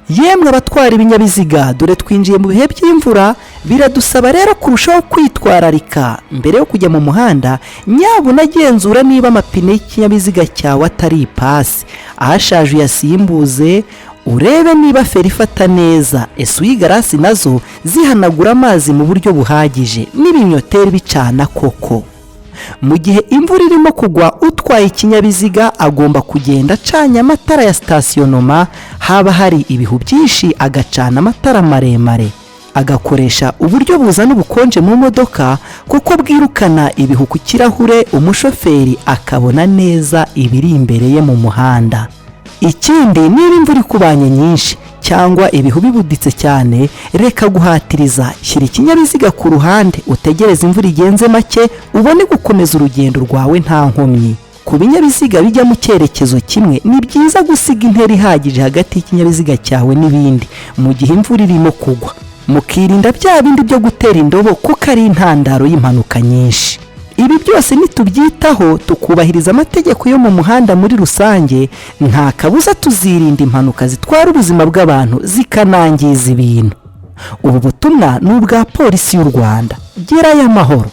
Yemwe abatwara ibinyabiziga, dore twinjiye mu bihe by'imvura. Biradusaba rero kurushaho kwitwararika mbere yo kujya mu muhanda. Nyabuna agenzura niba amapine y'ikinyabiziga cyawe atari ipasi, ahashaje uyasimbuze, urebe niba feri ifata neza, essuie-glace nazo zihanagura amazi mu buryo buhagije, n'ibinyoteri bicana koko. Mu gihe imvura irimo kugwa, utwaye ikinyabiziga agomba kugenda acanye amatara ya stationnement, haba hari ibihu byinshi agacana amatara maremare, agakoresha uburyo buzana ubukonje mu modoka kuko bwirukana ibihu ku kirahure, umushoferi akabona neza ibiri imbere ye mu muhanda. Ikindi, niba imvura ikubanye nyinshi cyangwa ibihu bibuditse cyane, reka guhatiriza, shyira ikinyabiziga ku ruhande, utegereze imvura igenze make, ubone gukomeza urugendo rwawe nta nkomyi. Ku binyabiziga bijya mu cyerekezo kimwe, ni byiza gusiga intera ihagije hagati y'ikinyabiziga cyawe n'ibindi mu gihe imvura irimo kugwa, mukirinda bya bindi byo gutera indobo kuko ari intandaro y'impanuka nyinshi. Ibi byose nitubyitaho, tukubahiriza amategeko yo mu muhanda muri rusange, nta kabuza tuzirinda impanuka zitwara ubuzima bw'abantu zikanangiza ibintu. Ubu butumwa ni ubwa Polisi y'u Rwanda. Gerayo amahoro.